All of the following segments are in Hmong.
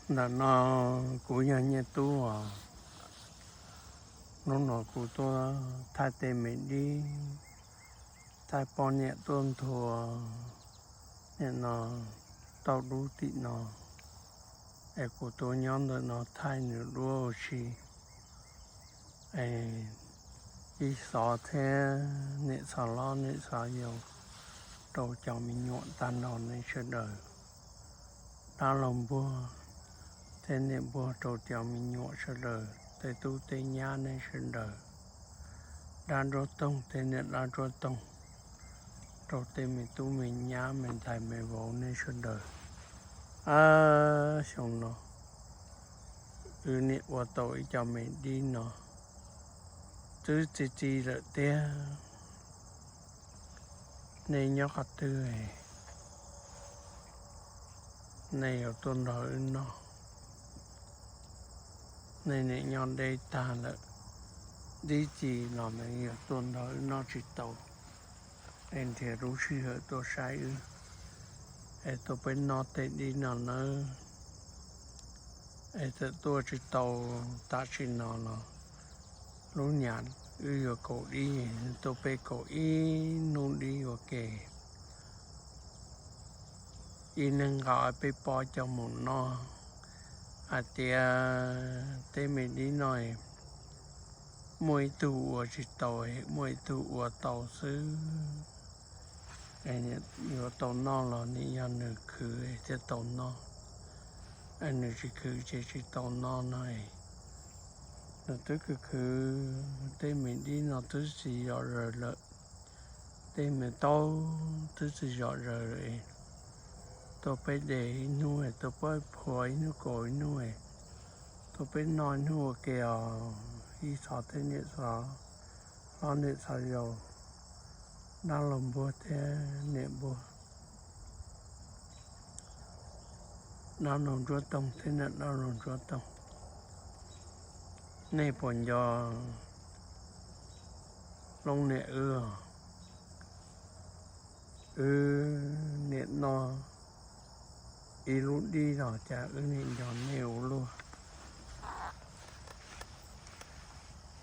Ntawm no kuv yog Nyiaj Tub os. Hnub no kuv tuaj thaij tej me dib, thaij poj niam tuaj nthua, nim no tauj dub tim no, es kuv tuaj nyob ntawm no thaij nws duab ua si. Es ib xov thiab niam xov hlob niam xov yau rau cov me nyuam tag nrho nej sawv daws, dab laug npuag thiab niam npuag rau cov me nyuam sawv daws, tej tub tej nyab nej sawv daws, dab nruab toog thiab niam dab nruab toog, rau tej me tub me nyab me ntxhais me vauv nej sawv daws. Ab, xyoo no wb niam ua tau ib co me dib no twb txi txiv lawm tiag. Nej nyob qhov twg, nej yuav tuaj nrog wb noj. Nej niam nyob deb tag lawm, dib txi los mas yuav tuaj nrog wb noj tsis tau, es nrhiav lub sij hawm tuaj saib wb, es tuaj peb noj tej dib no nawb. Es txawm tuaj tsis tau tam sim no los lub nyam wb yuav kaum dib, tuaj peb kaum ib hnub dib ua ke. Ib neeg nqa peb pob coj mus noj, hais tias tej me dib no muaj ib tug ua tsis tau, muaj ib tug ua tau xwb. Yuav tau noj los nim yog nws khwv thiaj tau noj, nws tsis khwv ces tsis tau noj no. Nws twb khwv khwv, tej me dib no twb tsis zom zaws lawm, tej me taub twb tsis zom zaws lawm. Tuaj peb de ib hnub, tuaj peb phua ib hnub, kaum ib hnub, tuaj peb noj ib hnub ua ke os. Ib xov thiab niam xov hlob niam xov yau, dab laug npuag thiab niam npuag, dab laug ntsuab toog thiab niam dab laug ntsuab toog. Nej puas nco loob niam wb os? Wb niam noj ib lub dib los cas wb niam nco nej ua luaj.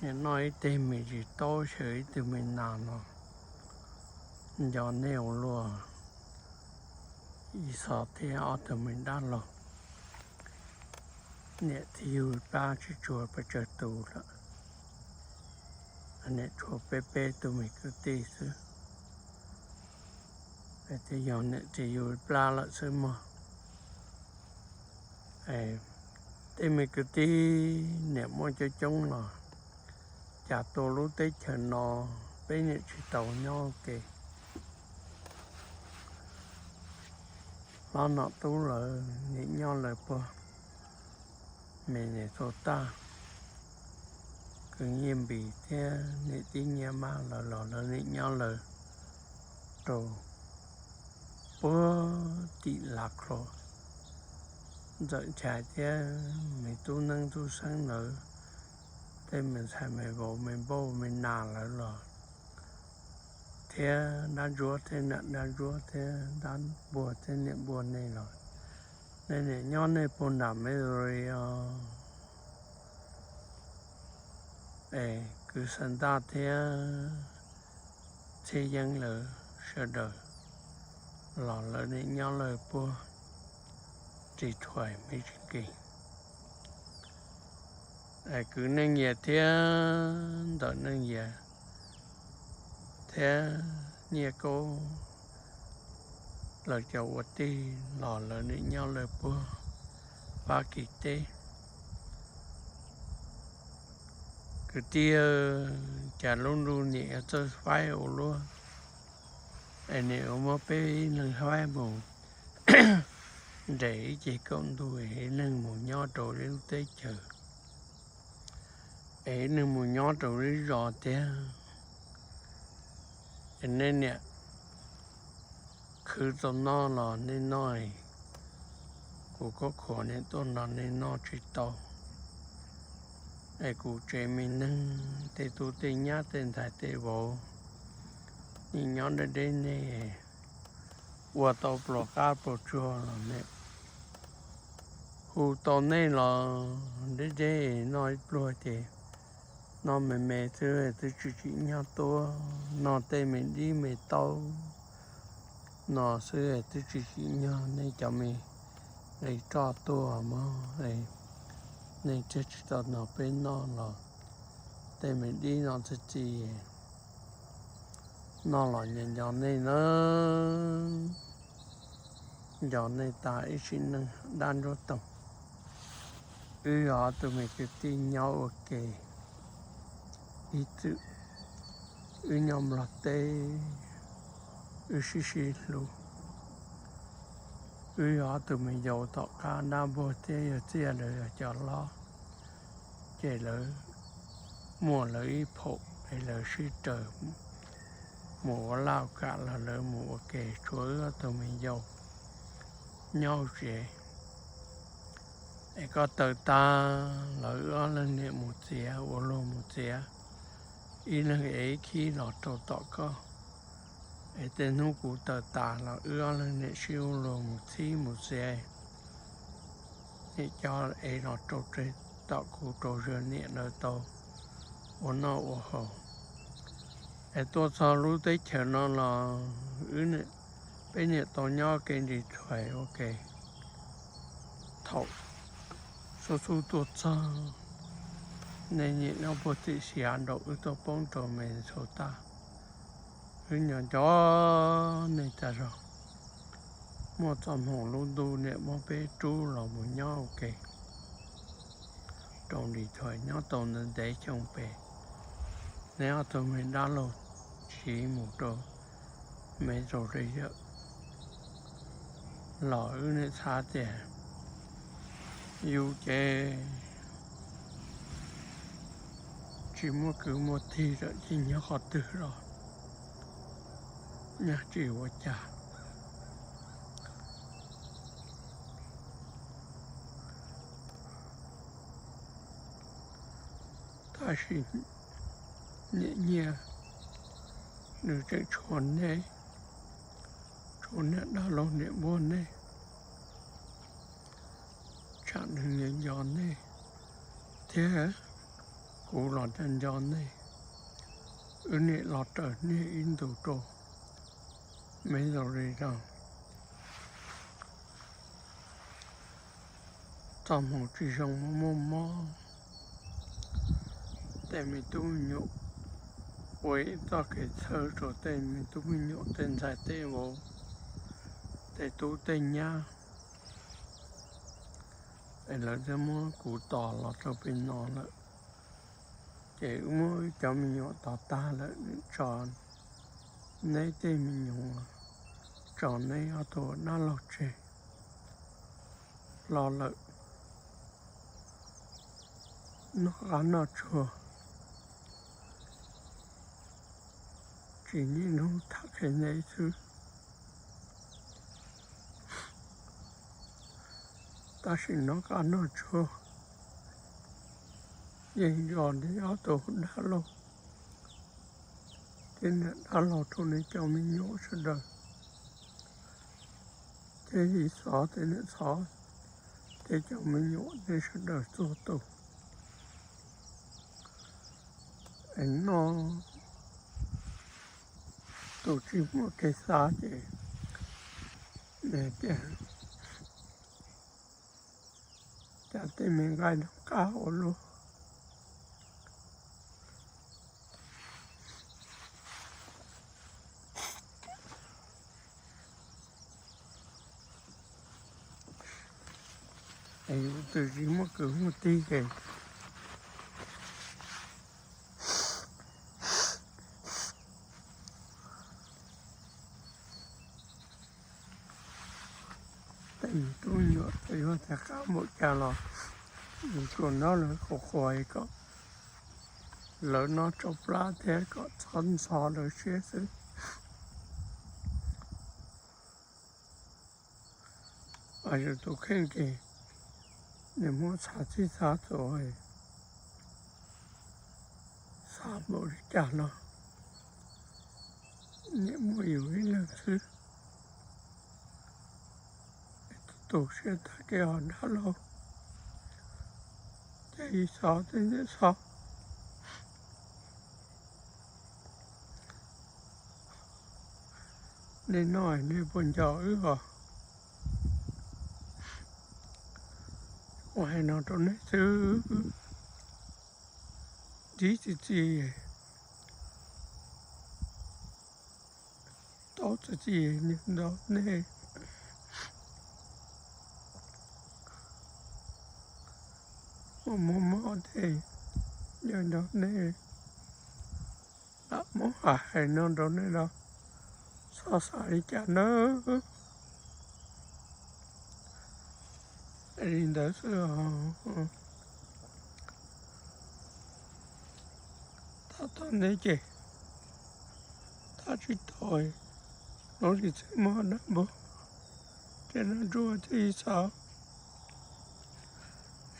Niam noj ib teg me tsis taub xyaw ib tug me nas no, nco nej ua luaj. Ib xov thiab ob tug me dab laug, niam txiv yug plab tsis tshua pes tsawg tus lawm, niam tshuav peb peb tug me kwv tij xwb. Twb yog niam txiv yug plab lawm xwb mog. Tej me kwv tij niam muaj coob coob los cas tuaj lub teb chaws no peb niam tsis tau nyob ua ke. Hlob Nom Tub lawv niam nyob lawv puag Me Nyuam Txuj Tag, kwv Nyiaj Npis thiab niam tij Nyiaj Mab lawv los lawv niam nyob lawv rau puag tim Lav Khluas. Ntxawm Nchai thiab me tub neeb tub seeb lawv, tej me ntxhais me vauv me npauj me nas lawv los, thiab dab ntsuab thiab niam dab ntsuab thiab dab npuag thiab niam npuag nej los, nej niam nyob nej puag nram Missouri os. Es kwv Xeev Ntaj thiab Txhiaj Yeeb lawv sawv daws los lawv niam nyob lawv puag Detroit, Michigan. Es kwv Neej Yias thiab ntxawm Neej Yias thiab Nyiaj Kaub lawv cov ua tij los lawv niam nyob lawv puag Fab Kis teb. Kwv tij, cas lub ntuj niam yuav txawj faib ua luaj, es niam yuav muab peb ib leeg faib mus nres ib ce kaum ntuj, ib leeg mus nyob rau lub teb chaws, es ib leeg mus nyob rau lub zos tiag. Es nej niam khwv tau noj los nej noj, kuv khuv khuav niam tuaj nrog nej noj tsis tau. Es kuv tsev me neeg tej tub tej nyab tej ntxhais tej vauv, nej nyob deb deb nej ua tau pluas qab pluas tsuag los nej Hu tau nej los deb deb noj ib pluag ces noj me me xwb twb tsis tsim nyog tuaj, noj tej me dib me taub no xwb twb tsis tsim nyog nej cov me nqi roj tuaj mog. Nej thiaj tsis tau nrog peb noj los tej me dib no txi txiv noj los nco nco nej na, nco nej tas ib sim neej dab nruab toog. Wb yog ob tug me kwv tij nyob ua ke ib txwm, wb nyob Nplog teb, wb sib sib hlub. Wb yog ob tug me yau tom qab dab npuag thiab yawg txiaj lawv yog cov hlob, ces lawv muaj lawv ib phaum es lawv sib raws mus ua laj kam los lawv mus ua ke, tshuav wb ob tug me yau nyob hauv tsev. Es koj taw tag los wb ob leeg niam mus txiav, ua luag mus txiav, ib leeg ev ib khib los rau tom koj. Es tej hnub kuv taw tas los wb ob leeg niam sib ua luag mus txhib mus txiav, niam coj ev los rau tom kuv rau yawg niam lawv tau ua noj ua haus. Es tuaj txog lub teb chaws no los peb niam tau nyob kev nris thuais ua ke. Thaum xub xub tuaj txog, nej niam nyob puag tim Siav nraum wb tuaj poob rau Minnesota. Wb nco nco nej tas zog. Muaj txoj hmoov lub ntuj niam muab peb rub los mus nyob ua ke rau nris thuais nyob tau ntev ntev xyoo pem. Neb ob tug me dab laug tsiv mus rau me zaus li yawm los wb niam xav tias yus ces tsis muaj kwv muaj tij lawm ces nyob qhov twg los nyaj tsis ua cas. Tab sis niam nyiaj nws tseem tshuav neb, tshuav niam dab laug niam npuab neb, tsam nws nco nco nej thiab kuv los nco nco nej, wb niam los raws nej ib ntus rau me zaus li no. Txoj hmoov tsis zoo muaj muaj mob, tej me tub me nyuam ua ib txoj kev txhawj rau tej me tub me nyuam tej ntxhais tej vauv, tej tub tej nyab, es lawv thiaj muab kuv tos los rau pem no lawm. Ces wb muab wb cov me nyuam tos tag lawm, tso neb tej me nyuam, tso neb ob tug dab laug tseg los lawm, noj qab noj tsuag, tsis niaj hnub tham qhia neb xwb. Tab sis noj qab noj tsuag yeej yog neb ob tug dab laug thiab niam dab laug rau neb cov me nyuam sawv daws, thiab yim xov thiab niam xov thiab cov me nyuam neb sawv daws txhua tus. Es noj tus tsis muaj kev xav ces tias cas tej me nqaij noj qab ua luaj. Es yus twb tsis muaj kwv muaj tij ces tej me tub me nyuam txawm yuav tau qab npaum cas los yus tsuas nrog lawv qhuas qhuas kom lawv noj tsau plab thiab kom txhob ntxhov lawv siab xwb. Yus tus kheej ces nws muab txhav txhij txhav txhua, xav npaum li cas los niam muaj yus ib leeg xwb. Tu siab tag kev os dab laug. Ib xov tej ntawm xov. Nej noj nej puas nco wb os? Kuv hais no rau nej xwb. Ntxiv txiv txiv, tau txiv txiv nyob nrog nej, muaj muaj mob tej nyob nrog nej, lam muab hais hais no rau nej los txhob xav li cas nawb. Li ntawd xwb os. Tham tau ntev ces tham tsis tau, hnub sis txhij muab dab npog tej no rua thiaj li xav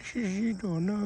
sib sib dua na.